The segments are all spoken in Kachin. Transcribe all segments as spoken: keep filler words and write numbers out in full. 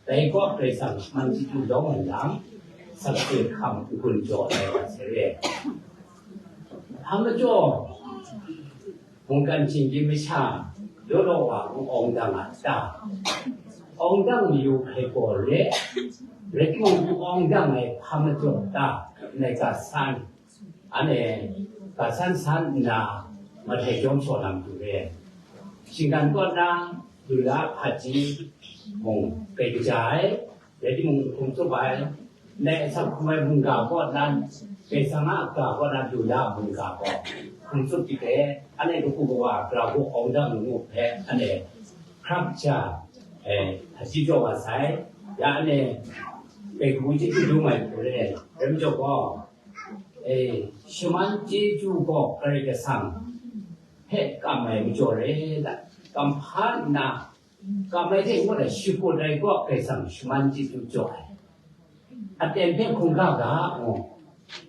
Dai gaw Karai Kasang shaman chyeju lawm ai lam, sakse hkam n-gun jaw ai wa sai re. Hpa majaw, mungkan htinggyim masha law law wa n-awng dang a ta? Awng dang mayu hkrai gaw re, rai timung n-awng dang ai hpa majaw ta? Ngai ga san, anhte ga san san nna, mahtai jawm shaw na matu re. Shinggan kaw na, lu la hpaji mung grai kaja ai, rai timung, hkum tsup ai, ndai asak hkum ai mungga kaw na, Karai Kasang a ga kaw na lu la mungga gaw hkum tsup dik ai, anhte kabu kawa gara hku awng dang ngu hpe, anhte hkrak ja, eh, hpaji jaw wa sai, ya anhte grai kabu chyeju dum ai hku re, rai majaw gaw, eh, shaman chyeju gaw Karai Kasang hpe kam ai majaw re, da, kam hpa nna, kam ai hte ngut ai shakut ai gaw Karai Kasang shaman chyeju jaw ai. Aten hpe hkungga ga, ngu.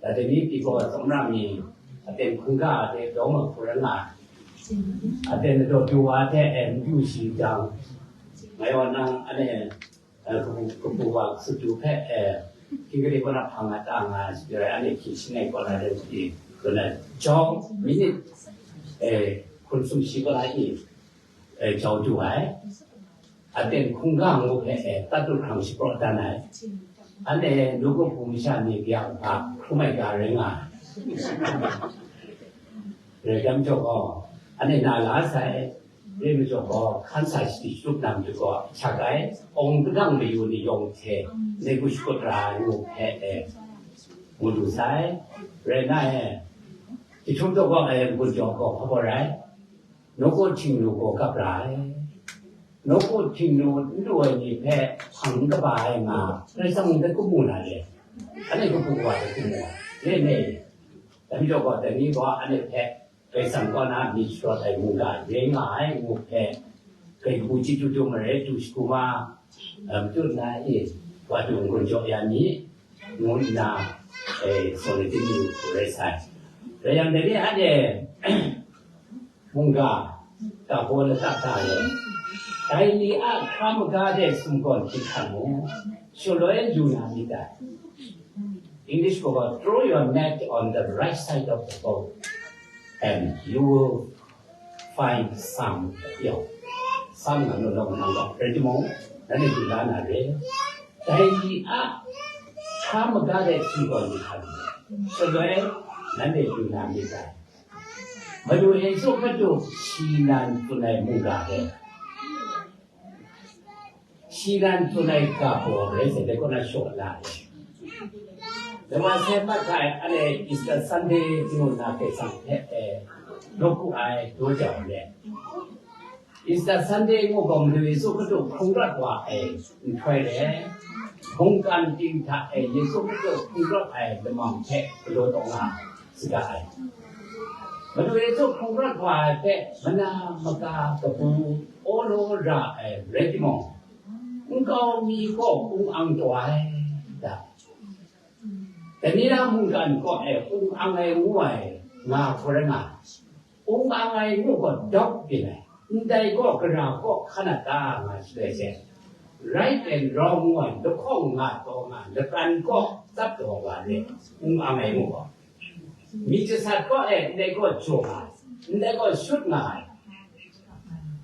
Dai ni pyi gaw, tsawmra mi aten hkungga ai hte dawng ai hku rai nga ai. Aten daw du wa hte, eh, n du shi jang, ngai wa nang, anhte, eh, kabu, kabu wa kasutu hpe, eh, hkying gade kaw na hpang nga ta nga ai, shi rai, anhte hkying shangai kaw na rai, shi kaw na jau minit, eh, hkrun sumshi kaw na i, eh, jau du ai. Aten hkungga ngu hpe, eh, tat du hkrang shapraw dan ai. Anhte nawku hpung masha ni kayang hpa hkrum ai ga rai nga ai. Rai jang jaw gaw, anhte na la sai, rai majaw gaw, hkan sa shadi shatup na matu gaw, hkyak ai, awng padang mayu ni yawng hte, ngai hku shakut ra ai ngu hpe, eh, ngu lu sai. Rai nna, eh, jahtum daw gaw, eh, n-gun jaw gaw, hpa gaw rai, nawku htingnu gaw gap ra ai. Nawku htingnu n lu ai ni hpe hpang n kaba ai nga, Karai Kasang hpe hkum mu na re, anhte kabu kawa hpe hkum mu ai, re me? Dai majaw gaw, dai ni gaw anhte hpe Karai Kasang kaw na myit sharawt ai mungga rai nga ai ngu hpe, grai kabu chyeju dum marai, du shagu ma, eh, matu nna e, wa du n-gun jaw ya mi, ngu nna, eh, saw ni hte mi hku rai sai. Rai yang, dai ni anhte mungga, ga baw lata ta ai, dai ni a hkra maga de sumgawn hkying hkan mu, shaloi lu na myit dai. English gaw, throw your net on the right side of the boat and you will find some. Yawng, some nga nu law nang gaw, rai timung, nanhte du la na re. Dai ni a hkra maga de sumgawn hkying hkan mu, shaloi nanhte lu na myit dai. Madu Yesu Hkristu shi nan tsun ai mungga hte, shi nan tsun ai ga baw rai sai, dai kaw na shaw la ai. Dai wa sai mat ai, anhte Easter Sunday ngu nna Karai Kasang hpe, eh, nawku ai daw jau let, Easter Sunday ngu gaw Madu Yesu Hkristu hkrung rawt wa ai nhtoi re, mungkan ting hta e Yesu Hkristu hkrung rawt ai lamang hpe galaw taw nga saga ai. Madu Yesu hkrung rawt wa ai hpe mana maka kabu awlaw ra ai rai timung, nkau mi gaw ung ang taw ai, da. Dai ni na mungkan kaw e ung ang ai ngu ai nga hku rai nga ai. Ung ang ai ngu gaw dawp byin ai, ndai gaw gara kaw hkan a ta nga shaloi she, right and wrong ngu ai lahkawng nga taw nga, lakan kaw tsap taw wa re, ung ang ai ngu gaw. Myit jasat kaw e ndai gaw jaw nga ai, ndai gaw shut nga ai,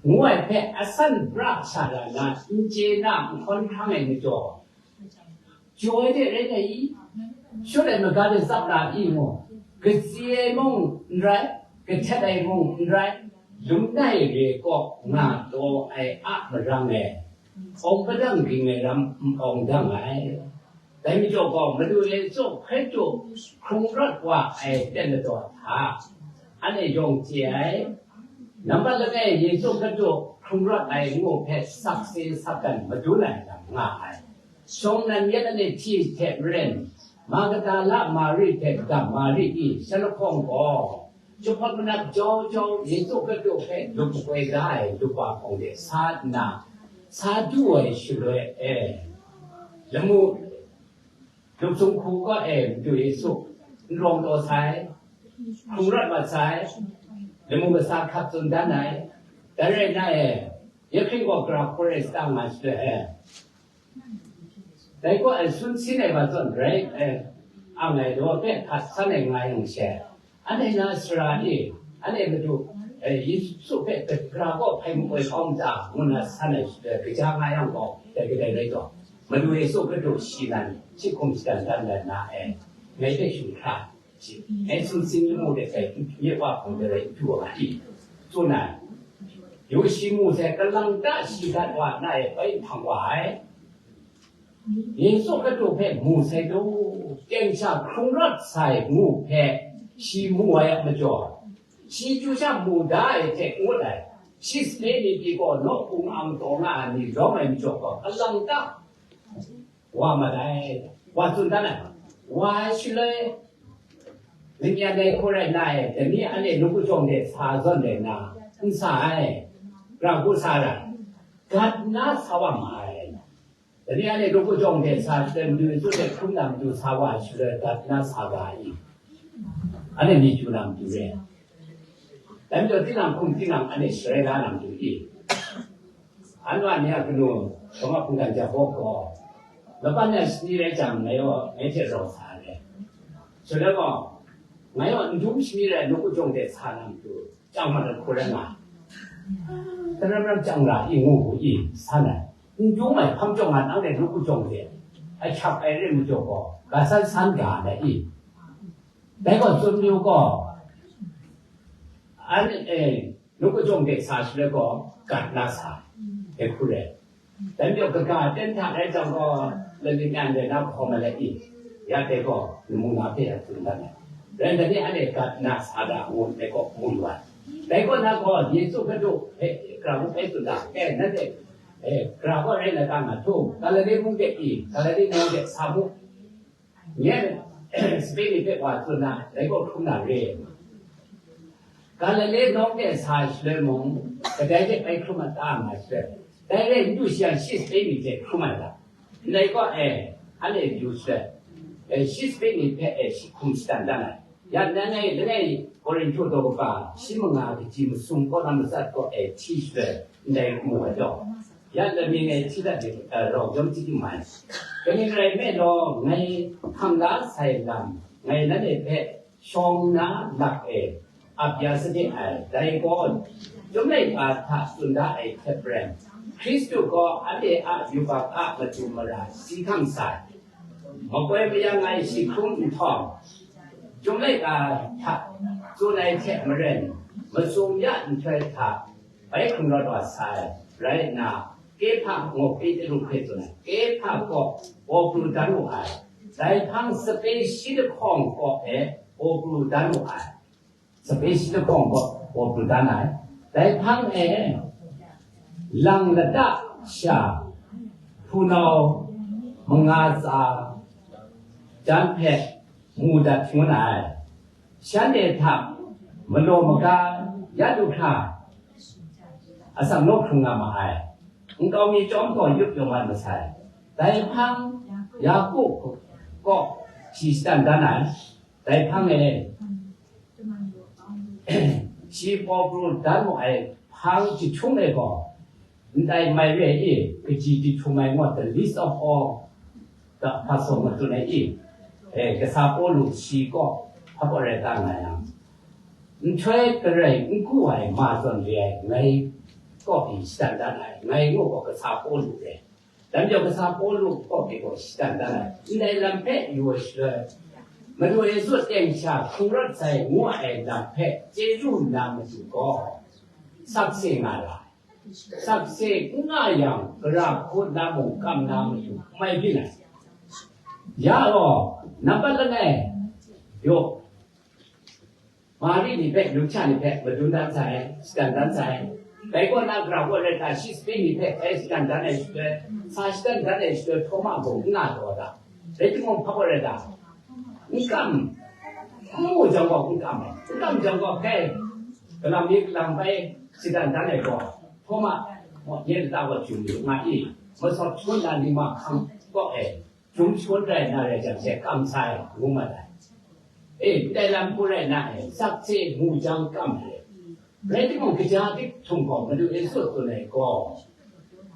ngu ai hpe asan bra sha ra na, n chye na, n hkawn hkrang ai majaw, jaw ai de rai na i? Shut ai maga de tsap na i ngu, katsi ai mung n rai, kahtet ai mung n rai, lum nai re kaw nga taw ai a marang e, awng padang ging ai lam n awng dang ai. Dai majaw gaw, Madu Yesu Hkristu hkrung rawt wa ai ten ladaw hta, anhte yawng chye ai. Nambat langai Yesu Hkristu hkrung rawt ai ngu hpe sakse sakgan madun ai lam nga ai. Shawng nnan yet anhte hti hte maren, Magdala Mari hte dam Mari i shanahkawng gaw, jahpawt manap jau jau Yesu Hkristu hpe lup makoi da ai lup wa hpawng de sa nna, sa du ai shaloi e, lamu, lup sung hku kaw e Madu Yesu n rawng taw sai, hkrung rawt mat sai, lamu kasa hkap tsun dan ai. Dai rai nna e, ya hkring gaw gara hku rai sa nga shaloi e, Dai gaw, eh, sun sin ai wa zawn rai, eh, ang ai daw hpe hkat san ai nga yang she, anhte na sara e, anhte Madu, eh, Yesu hpe gara gaw hpai makoi kau n ta, ngu na san ai, eh, kaja nga yang gaw, dai kadai rai taw, Madu Yesu Hkristu shi nan, shi hkum shadan dan dan na, eh, ngai hpe shung hkra, shi, ngai sun sin mu de sai, nye wa hpung de rai n du wa nga i, tsun ai. Yu shi mu sai, kalang ta shi dat wa na e bai hpang wa ai. Yesu Hkristu hpe mu sai du, teng sha hkrung rawt sai ngu hpe shi mu ai a majaw, shi chyu sha mu da ai hte ngut ai, shi sape ni pyi gaw nawku ang taw nga ai ni lawm ai majaw gaw, kalang ta wa mat ai, wa tsun dan ai. Wa ai shaloi, Lingyan ai hku rai na e, dai ni anhte nawku jawng de sa zawn de na, n sa ai, gara hku sa ra, gat nna sa wa ma ai. Dai ni anhte nawku jawng de sa shaloi, Madu Yesu hte hkrum na matu sa wa ai shaloi, gat nna sa ga ai i? Anhte myit chyu na matu re. Dai majaw, tinang hkum tinang anhte sharai la na matu i? Anwa ni a kanu, Htawma hpungdan Jakob gaw, laban ai shani rai jang, ngai gaw, ngai hte rau sa ai. Shaloi gaw, ngai gaw n dum shani rai, nawku jawng de sa na matu, chyang mat ai hku rai nga, daram ram chyang ra i ngu i san ai. N dum ai hpang jawng nga nang de nawku jawng de, a hkyap ai re majaw gaw, ga san san ga ai i? Dai gaw tsun yu gaw, an, eh, nawku jawng de sa shaloi gaw, gat na sa ai hku rai. Dai majaw, kaga ten hta rai jang gaw, lalit nan rai na hkawm ai i? Ya dai gaw, mung na hpe a tsun dan ai. Rai nna, dai ni anhte gat na sa da ngu, dai gaw mu lu ai. Dai kaw na gaw, Yesu Hkristu hpe, gara hku bai tsun da, e, nanhte, e, gara gaw rai na ta nga htu, Galile mung de i, Galile mung de sa mu. Nye, sape ni hpe wa tsun na, dai gaw hkrum na re. Galile nawng de sa shaloi mung, kadai de bai hkrum a ta nga shaloi, dai rai n du shi yang, shi sape ni hte hkrum ai ga. Ndai gaw, e, anhte yu shaloi, e, shi sape ni hpe, e, shi hkum shadan dan ai. Ya, langai, langai Korinhtu daw kaba, shi manga kaji masum kaw na matsat gaw, e, hti shaloi, ndai mu ai gaw. Ya, lami ngai hti dat de, e, rau jawm chyeju mai. Kaning rai nme law, ngai hkam la sai lam, ngai nanhte hpe shawng nna lak e ap ya sade ai, dai gaw, Chyum laika hta tsun da ai hte maren, Hkristu gaw anhte a yubak a matu mara si hkam sai. Makoi mayang ai shi hkrum nhtawm, Chyum laika hta tsun ai hte maren, masum ya nhtoi hta bai hkrung rawt wa sai, rai nna, Kehpa gaw Petru hpe tsun ai, Kehpa gaw paw pru dan wu ai, dai hpang sape shi lahkawng kaw e paw pru dan wu ai, sape shi lahkawng kaw paw pru dan ai, dai hpang e lang lata sha hpunau manga tsa jan hpe mu dat shangun ai. Shanhte hta malaw maga ya du hkra, atsam naw hkrung nga ma ai. Nkau mi chyawm gaw yup yawng mat masai. Dai hpang Yaku kaw shi shadan dan ai. Dai hpang e, shi paw pru dan mu ai hpang jahtum e gaw, ndai mai re i, kaji jahtum ai ngu, the least of all, the apostle, matut ai i, e, kasa Pawlu shi kaw hpa gaw rai ta nga yang, nhtoi garai n ku ai ma zawn re ai, ngai kaw pyi shadan dan ai, ngai ngu gaw kasa Pawlu re. Dan jau kasa Pawlu kaw pyi gaw shadan dan ai, ndai lam hpe yu ai shaloi, Madu Yesu teng sha hkrung rawt sai ngu ai lam hpe chyeju nna matu gaw, sakse nga ra ai. Sakse n nga yang, gara hku na mung kam na matu mai byin ai. Ya gaw, nampat langai, yaw, Mari ni hpe, numsha ni hpe madun dan sai, shadan dan sai. Dai kaw na, gara kaw rai ta, shi sape ni hpe bai shadan dan ai shaloi, sa shadan dan ai shaloi, Htawma gaw n nga taw ta? Rai timung, hpa gaw rai ta? N kam, n mu jang gaw n kam ai, n kam jang gaw, hkai, kalam mi kalam bai shadan dan ai gaw, Htawma, nye lata gaw jum yu nga i, masawt shangun na ningma hkang kaw e, jum shangun rai na rai jang she, kam sai, ngu mat ai. E, ndai lam hku rai na e, sakse mu jang kam ai. Rai timung, kaja dik htum gaw, Madu Yesu tsun ai gaw,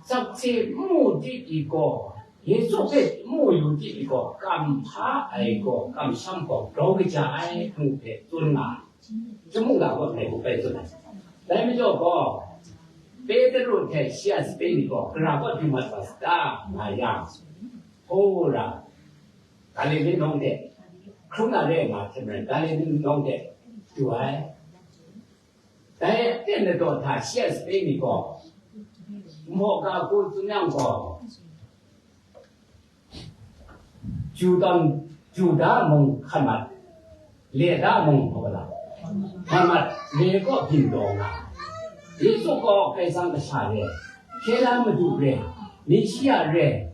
sakse n mu di i gaw, Yesu hpe mu yu tim gaw, kam hpa ai gaw, kamsham gaw grau kaja ai, ngu hpe tsun nga ai. Chyum mungga gaw ndai hku bai tsun ai. Dai majaw gaw, Petru hte shi a sape ni gaw, Karai kaw du mat wa sata, nga yang, hora, Galile nawng de, hkrum na re ai ma hte maren, Galile nawng de du ai. Dai aten ladaw hta shi a sape ni gaw, Mawga hku tsun yang gaw, Juda, Juda mung hkan mat, Leda mung hkawla, hkan mat, le kaw byin taw nga. Yesu gaw Kaisang kasha re, hkye la Madu re, Messia re,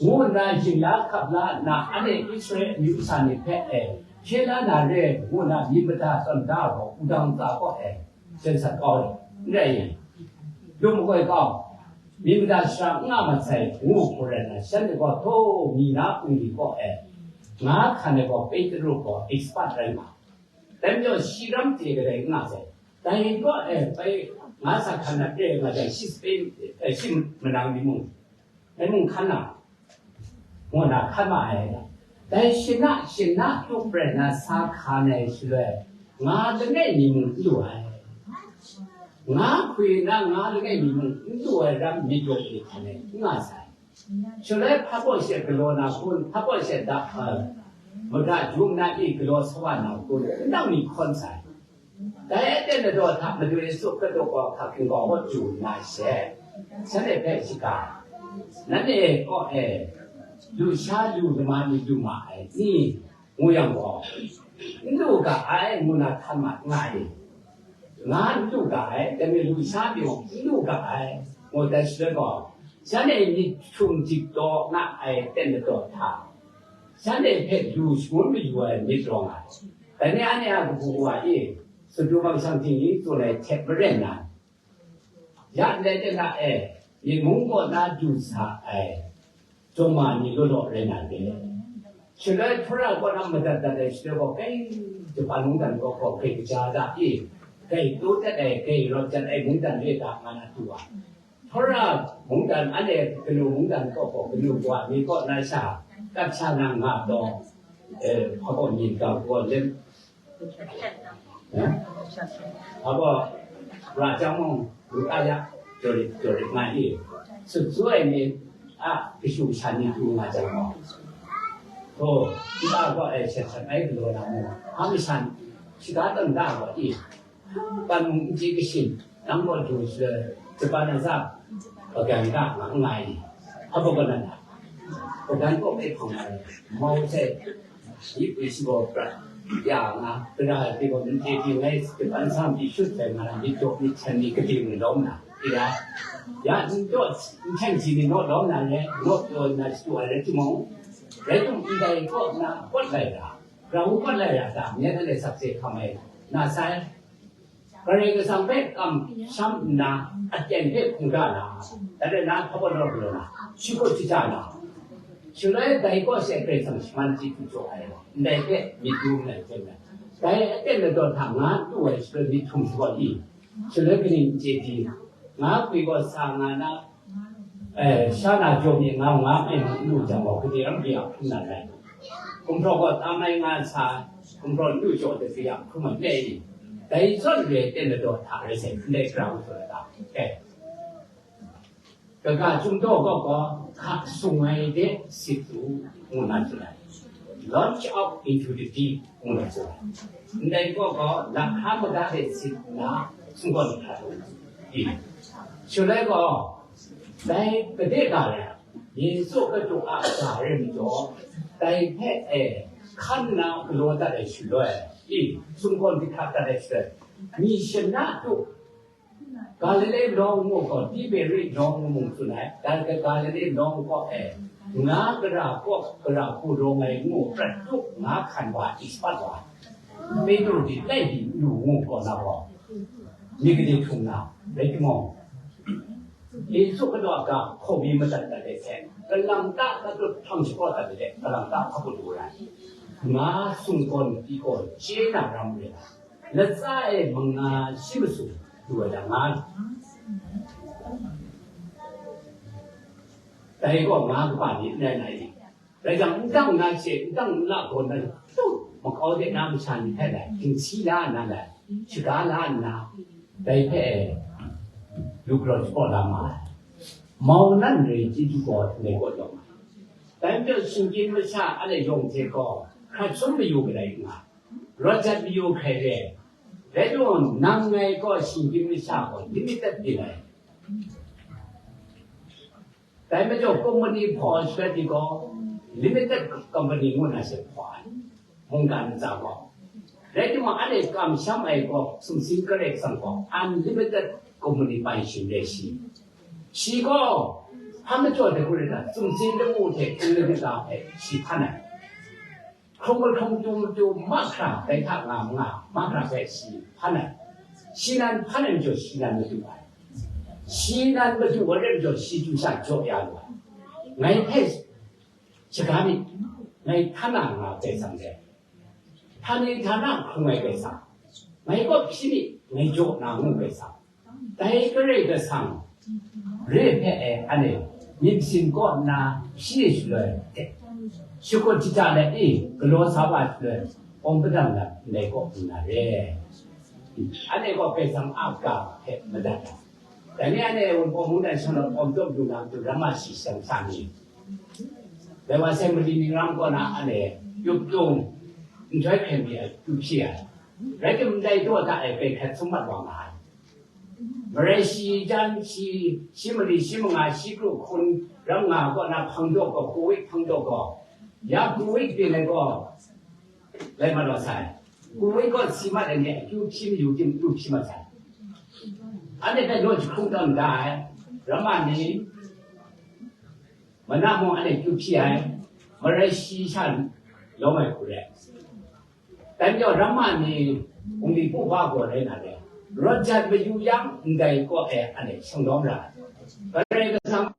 ngu nna yin la hkap la nna, anhte Israel amyu kasa ni hpe e hkye la na re, ngu nna myit mada tawn da ai gaw, wudang ntsa kaw e, seng sat kau ai, n rai i? Lum makoi kau, myit mada shara n nga mat sai, ngu hku rai nna, shanhte gaw htaw mi na hpung ni kaw e, nga hkan ai gaw Petru gaw expert rai nga. Dai majaw shi ram chye kadai n nga sai. Dai kaw e bai nga sa hkan na re nga jang, shi sape, eh, shi manang ni mung, dai mung hkan na, ngu na hkan ma ai. Dai shana, shana tup pren na sa hkan ai shaloi, nga langai mi mung n lu ai. Nga hkwi na nga langai mi mung n lu ai ram, myit rawt ni hkan e n nga sai. Shaloi hpa baw she galaw na kun, hpa baw she da, eh, mada jum na i galaw sa wa na kun, n dang mi hkawn sai. Dai aten ladaw hta Madu Yesu Hkristu gaw hka hkinggawng kaw du nna she, shanhte hpe shaga, nanhte kaw e lusha lu lama ni lu ma ai ni? Ngu yang gaw, n lu ga ai, ngu na hkan ma nga ai, nga n lu ga ai, dai mi lusha pyi mung n lu ga ai, ngu dat shaloi gaw, shanhte myit htum dik taw nga ai aten ladaw hta, shanhte hpe lu shangun mayu ai myit rawng ai. Dai ni anhte a kabu wa e, Sodom mangshang htingnying tsun ai hte maren nan, ya ndai de na e, myit mung kaw na du sa ai, jawma ni law law rai na de. Shaloi hpara kaw na madat dat ai shaloi gaw, kai, Japan mungdan kaw gaw kai kaja da e, kai tu dat ai, kai rawt jat ai mungdan re da, nga na du ai. Hpara mungdan, anhte kanu mungdan kaw gaw kanu wa mi kaw na sha, kat sha na nga taw, eh, hpa kaw myin ga gaw lem, eh? Hpa kaw ra jang mung, lu kaya, jaw rit, jaw rit nga i, sut su ai myit a kashu sha ni du nga jang gaw, htaw, nta gaw ai shat shat ai galaw na mu, hpa mashan, shada tawn da gaw i, Pan mung n chye kashin, nang gaw du shaloi, Japan aza, pagan ga nga nngai, hpa baw kaw na na, pagan kaw hpe hpang ai, mau sai, yi pwi shabaw prat ya nga, gara ai hpe gaw n chye ting ai, Japan sa myit shut sai nga na, myit daw myit hten ni kating lawm na, ira, ya n daw n hten si ni naw lawm na re, naw pyaw nna shadu ai rai timung, rai timung, ndai kaw na kawt lai ra, grau kawt lai ra ta, myit alai sakse hkam ai na sai. Karai Kasang hpe kamsham nna, aten hpe hkungga na, dai rai na, hpa baw rawt galaw na, shi hkut shaja na, shaloi dai kaw she Karai Kasang shaman chyeju jaw ai, ndai hpe myit du nngai hte maren, dai aten ladaw hta nga du ai shaloi myit htum shabaw i, shaloi kaning n chye di, nga hkwi gaw sa nga na, eh, sha na jaw mi nga, nga hpe n lu jang gaw, kaning ram hpe a hkrum na rai? Gumhpraw gaw tam ai nga sa, gumhpraw n lu jaw de, kaning a hkrum ai le i? Dai zawn re ai aten ladaw hta rai sai, ndai grau jaw ai ta? Eh, kaga Chyum daw kaw gaw, hka sung ai de sit u, ngu na tsun ai. Launch out into the deep, ngu na tsun ai. Ndai kaw gaw, lahka maga de sit nna, sumgawn hta lu i. Shaloi gaw, dai gade ga rai, Yesu Hkristu a ga rai majaw, dai hpe e hkan nna galaw dat ai shaloi, i, sumgawn hta dat ai shaloi, mi shana tu, Galile nawng ngu gaw, Tiberi nawng ngu mung tsun ai, dai Galile nawng kaw e, nga gara kaw gara hku rawng ai ngu prat tup nga hkan wa, ispat wa, Petru di lai di lu ngu gaw na gaw, myit gade htum na, rai timung, Yesu Hkristu a ga hkaw mi madat dat ai hte, kalang ta tatut hpang shapraw dat ai hte, kalang ta hkap lu ai. Nga sumgawn pyi gaw chye na ram re ai. Latsa e manga shi masum lu ai da nga. Dai gaw nga kaba ni n rai na i? Rai jang, n dang na hte n dang n la gaw na, tu makau de na masha ni hpe lai, gingsi la nna lai, shaga la nna, dai hpe lu galaw shapraw la ma ai. Mau nan re chyeju gaw ndai gaw lawm ai. Dai majaw, shinggyim masha a le yawng hte gaw hkrat sum mayu kadai n nga, rawt jat mayu hkrai re. Rai timung, nang ngai gaw shinggyim masha gaw limited byin ai. Dai majaw, company hpaw ai shaloi ni gaw, limited company ngu na she hpaw ai, mungkan ntsa gaw. Rai timung, anhte kamsham ai gaw, sumsing Karai Kasang gaw, unlimited company bai shing re shi. Shi gaw, hpa majaw de hku rai na, sumsing lamu hte hkungga hpe shi hpan ai. Hkrung mahkrung tu matu mahkra, dai hta nga ma nga, mahkra hpe shi hpan ai. Shi nan hpan ai majaw, shi nan madu ai. Shi nan madu ai rai majaw, shi chyu sha jaw ya lu ai. Ngai hpe shaga myit, ngai htan na nga Karai Kasang dai. Htani htana hkrung ai Karai Kasang, ngai kaw hpyi myit, ngai jaw na ngu Karai Kasang. Dai Karai Kasang re hpe e, anhte myit masin kaw nna hpyi shaloi, shakut shaja let i galaw sa wa shaloi, awng padang lam ndai kaw nna re. Anhte gaw Karai Kasang a ga hpe madat ai. Dai ni anhte Wunpawng mungdan shanglawt awng dawp lu na matu ramma shi shang sa ni, dai wa sai mali ni ram kaw na anhte yup tung nhtoi hkren mi ai, du hpyi ai. Rai timung, ndai daw da ai hpe hkrat sum mat wa nga ai. Marai shi jan, shi, shi mali, shi manga, shi kru hkun ram nga kaw na hpang daw gaw, Kuwait hpang daw gaw, ya Kuwait byin ai gaw, lai mat wa sai. Kuwait gaw si mat ai ni, akyu hpyi mayu tim, akyu hpyi mat sai. Anhte hpe naw jahkrung tawn da ai, ramma ni, mana mung anhte akyu hpyi ai, marai shi sha lawm ai hku rai. Dai majaw, ramma ni, bungli pu ba gaw rai na re, rawt jat mayu yang, ndai kaw e anhte shanglawm ra ai. Karai Kasang,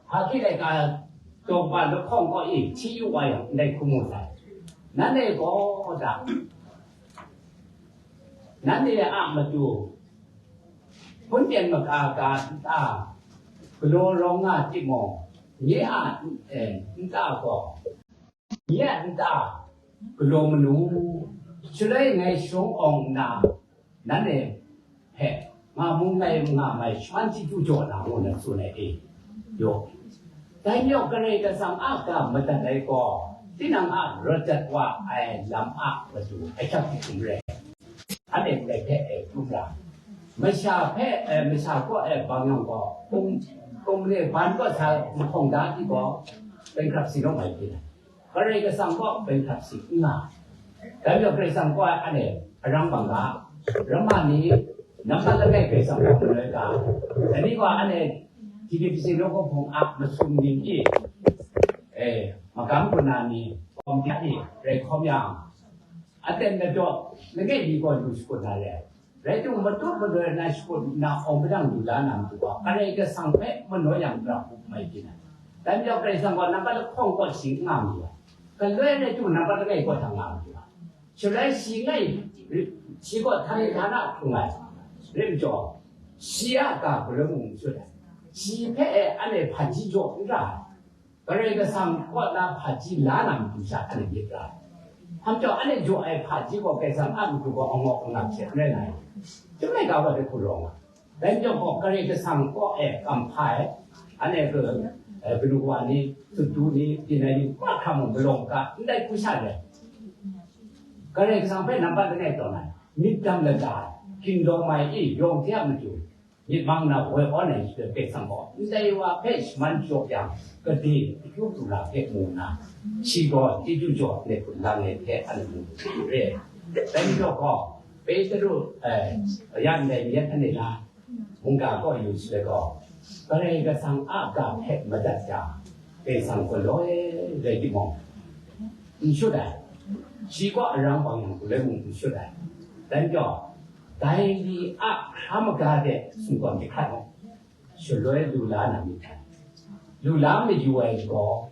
hpa hki laika, daw ba lahkawng kaw e hti yu wa yang, ndai hku mu sai. Nanhte gaw da, nanhte a matu, hpun pyan maka ka nta, galaw rawng nga timung, nye a, eh, nta gaw, nye a nta galaw manu, shaloi ngai sharawng awng nna, nanhte hpe nga mung ngai nga mai shaman chyeju jaw na ngu na tsun ai e, yaw. Dai majaw, Karai Kasang a ga madat ai gaw, tinang a rawt jat wa ai lam a matu ahkyak hkum rai. Anhte ndai hpe e hkrum ra. Masha hpe, eh, masha kaw e bang yang gaw, kum, kum le ban kaw sa mahkawng da ai gaw, bankruptcy naw mai byin ai. Karai Kasang kaw bankruptcy n nga. Dai majaw, Karai Kasang kaw anhte arang bang ga, ramma ni, nambat langai Karai Kasang kaw maloi ga, dai ni gaw anhte T D P C nawku hpung a masum ning i, eh, magam kaw na ni, kawm hta ni, rai hkawm yang, aten na daw, langai mi gaw lu shakut na re ai. Rai timung, matut maloi na shakut nna awng padang lu la na matu gaw, Karai Kasang hpe manaw yang pra hku mai byin ai. Dai majaw, Karai Kasang gaw nambat lahkawng kaw shi n nga mayu ai. Galoi rai timung, nambat langai kaw hta nga mayu ai. Shaloi shi ngai, shi gaw htani htana hkrung ai. Rai majaw, shi a ga galoi mung n shut ai. Shi hpe e anhte hpaji jaw n ra ai. Karai Kasang kaw na hpaji la na matu sha anhte myit ra ai. Hpa majaw, anhte jaw ai hpaji gaw Karai Kasang a matu gaw angawk angap hte n rai na ai. Chyum laika wa de hku rawng ai. Dai majaw gaw, Karai Kasang kaw e kam hpa ai, anhte hpe, eh, kanu kawa ni, sutdu ni, byin ai ni, mahkra mung malawng ga, ndai hku sha rai. Karai Kasang hpe nambat langai tawn ai, myit dam lada ai, hkinlawng mai e, yawng hte a matu, myit mang na woi awn ai shaloi, Karai Kasang gaw ndai wa hpe shaman jaw yang, gade akyu du na hpe mu nna, shi gaw chyeju jaw ai hku lang ai hte anhte mu re. Dai majaw gaw, Petru, eh, ya ndai myit anhte na, mungga kaw yu shaloi gaw, Karai Kasang a ga hpe madat jang, Karai Kasang galoi rai timung, n shut ai. Shi kaw arang bang yang galoi mung n shut ai. Dai majaw, dai ni a hkra maga de sumgawn jahkrat mung, shaloi lu la na myit ai. Lu la mayu ai gaw,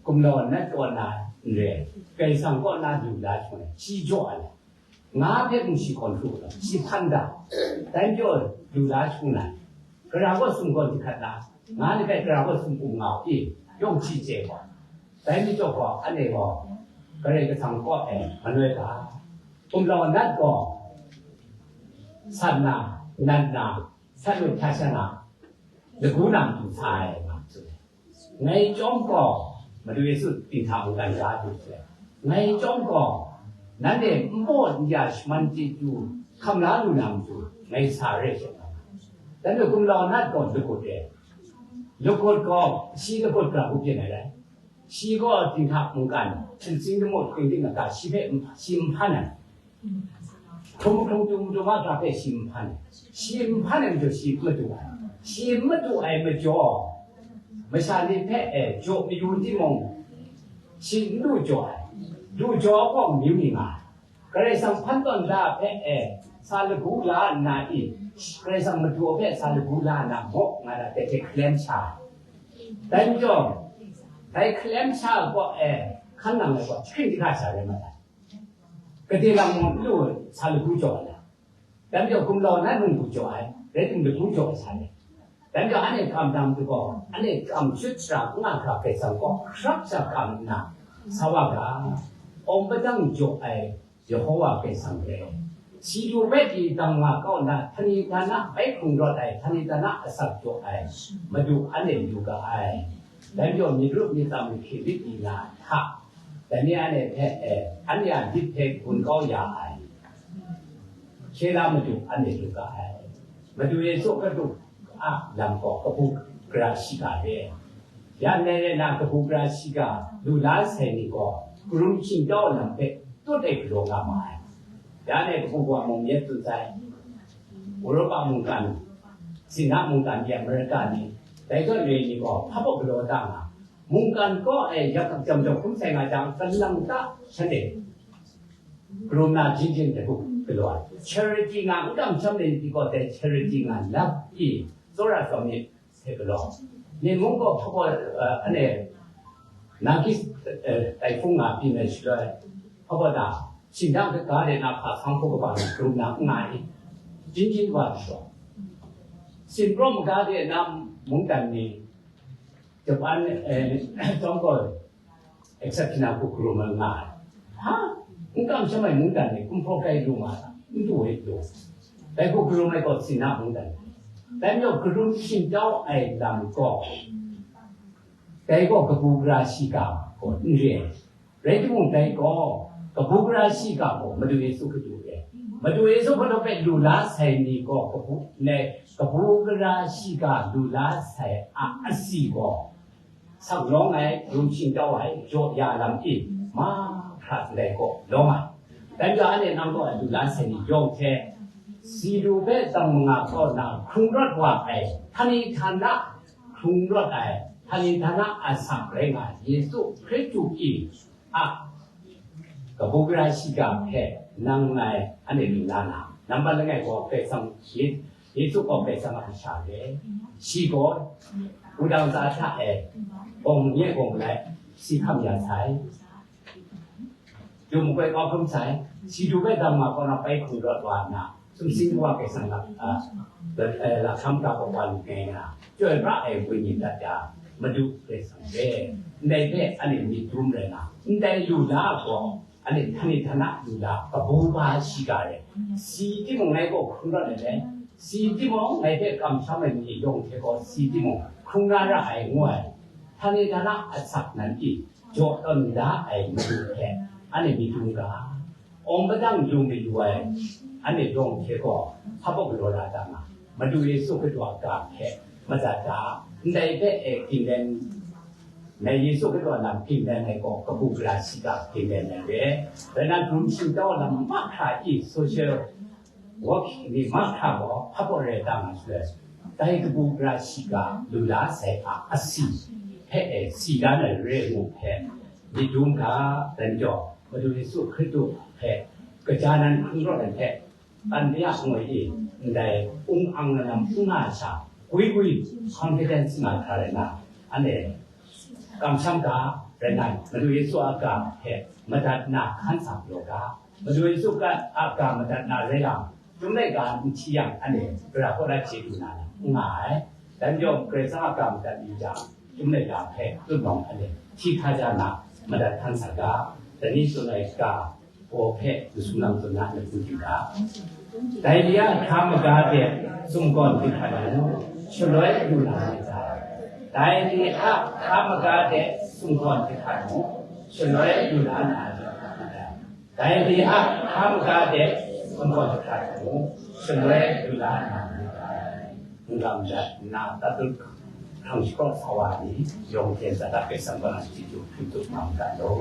gumlau nat kaw na n re, Karai Kasang kaw na lu la shaloi, shi jaw ai. Nga hpe mung shi hkawn hkru law, shi hpan da. Dai majaw lu la shangun ai. Gara gaw sumgawn jahkrat la, Nga ni hpe tara gaw sumpu nga u i, yawng hti chye gaw, dai majaw gaw, anhte gaw Karai Kasang kaw e manoi ga, gumlau nat gaw, san na, nat na, san lu hta sha na, lagu na matu sa ai nga tsun ai. Ngai chyawm gaw, Madu Yesu dinghta mungkan ga du sai. Ngai chyawm gaw, nanhte npaw n-ya shaman chyeju hkam la lu na matu, ngai sa re shawng na. Dan de gumlau nat gaw lagut e. Lagut gaw, shi lagut gara byin ai rai. Shi gaw dinghta mungkan, sumsing lamu ting ting a ga shi hpe, shi n hpan ai. Hkrum hkrum tum tum a ga hpe shi n hpan ai. Shi n hpan ai majaw shi n madu ai. Shi n madu ai majaw, masha ni hpe e jaw mayu timung, shi n du jaw ai. Du jaw gaw amyu ni nga ai. Karai Kasang hpan tawn da hpe e sa lagu la nna i, Karai Kasang madu hpe sa lagu la nna maw nga na, dai hte hkalem sha ai. Dai majaw, dai hkalem sha ai gaw e, hkan nang ai gaw, jahkring jahkra sha rai mat ai. Gade lam mung n lu sa lagu jaw ai. Dai majaw gumlau nat mung du jaw ai, rai timung lagu jaw ai sa re. Dai majaw anhte kam dang du gaw, anhte kam shut shara n nga hkra Karai Kasang gaw hkrap sha kam nna sa wa ga, awng padang jaw ai Yehowa Karai Kasang re. Si du bai pyi dang nga kau nna, htani htana bai hkrung rawt ai, htani htana asak jaw ai, Madu anhte yu ga ai. Dai majaw myit rup myit tsam hkye lit di na hta, dai ni anhte hpe, eh, anhte a myit hpe gun kau ya ai, hkye la Madu anhte lu ga ai. Madu Yesu Hkristu a lam gaw kabu gara shiga re. Ya ndai rai na, kabu gara shiga lu la sai ni gaw, karum shingtau lam hpe tut ai galaw nga ma ai. Ya ndai kabu wa mung yet tsun sai, Europa mungkan, Sina mungkan, ya Amerika ni, dai zawn re ni gaw hpa baw galaw da nga, mungkan kaw e yak hkak jam jam hkrum sai nga jang, kalang ta shanhte karum na jin jin hte bu galaw ai. Charity nga n kamsham ai ni gaw dai charity nga lap i, tsawra tsawm myit hte galaw. Ni mung gaw hpa baw, eh, ane, Nagis, eh, taifung nga byin ai shaloi, hpa baw na, shingdang kaga de na hpa sanghku kaba ni karum na n nga i, jin jin wa galaw. Sinprawng maga de na mungdan ni, Japan, eh, Tongkol, exceptional ku karum ai nga ai. Ha? N kamsham ai mungdan ni, kumhpraw kai lu nga ai, n du ai lu. Dai ku karum ai gaw Sina mungdan. Dai majaw karum shingtau ai lam gaw, dai gaw kabu gara shiga gaw n re ai. Rai timung, dai gaw kabu gara shiga gaw Madu Yesu Hkristu re. Madu Yesu Hkristu hpe lu la sai ni gaw kabu, ne, kabu gara shiga lu la sai a asi gaw, sak lawng ai, rum shingtau ai, jaw ya lam i, mahkra ndai gaw lawng ai. Dai majaw anhte nang gaw lu la sai ni yawng hte, si du hpe tsawm manga kaw na hkrung rawt wa ai, htani htana hkrung rawt ai, htani htana asak rai nga ai Yesu Hkristu i a kabu gara shiga hpe nang ngai anhte lu la na, nambat langai gaw Karai Kasang, Ye-, Yesu gaw Karai Kasang a Kasha re. Shi gaw wudang za hta e gawng nye gawng lai si hkam ya sai. Lu makoi kau hkrum sai, si du bai dam nga kaw na bai hkrung rawt wa nna, sumsing wa Karai Kasang lak, a, la, eh, lahkam ga kaw wa lu ngai nga, chyoi pra ai wenyi dat ya, Madu Karai Kasang re. Ndai hpe anhte myit dum rai na, ndai lu la gaw, anhte htani htana lu la, kabu gara shiga re. Si timung ngai gaw hkrung rawt ai le, si timung ngai hpe kamsham ai ni yawng hte gaw, si timung hkrung na ra ai ngu ai. Htani htana asak nan i, jaw tawn da ai Madu hpe anhte myit dum ga, awng padang lu mayu ai anhte yawng hte gaw, hpa baw galaw la da nga, Madu Yesu Hkristu a ga hpe madat da, ndai hpe e ginlen, ngai Yesu Hkristu a lam ginlen ai gaw kabu gara shiga ginlen ai re. Rai nna, karum shingtau lam mahkra i, social work ni mahkra gaw hpa baw rai da nga shaloi, dai kabu gara shiga lu la sai a asi hpe e si dan ai re ngu hpe myit dum ga, dan jaw, Madu Yesu Hkristu hpe kaja nan hkrung rawt ai hpe, Anhte a ngoi e ndai ung ang na lam n nga sha, gwi gwi confidence nga hkra rai na, anhte kamsham ga rai nna, Madu Yesu a ga hpe madat na hkan sa galaw ga, Madu Yesu a ga madat na rai yang, Chyum laika n hti yang, anhte gara kaw na chye du na n nga ai. Dan yawng Karai Kasang a ga madat ni jang, Chyum laika hpe tutnawng hkan e hti hkra ja na, madat hkan sa ga, dai ni tsun ai ga gaw hpe masum lam tsun na, myit n hkyu ga. Dai ni a hkra maga de sumgawn hti hkra mu, shaloi lu na myit ga. Dai ni a hkra maga de sumgawn hti hkra mu, shaloi lu na myit ga. Dai ni a hkra maga de sumgawn hti hkra mu, shaloi lu na myit ga. N-lam dat nna tatut hkrang shapraw sa wa ni, yawng hte zat a hpe sanggawn ai chyeju hkrit tup nga mu dat law.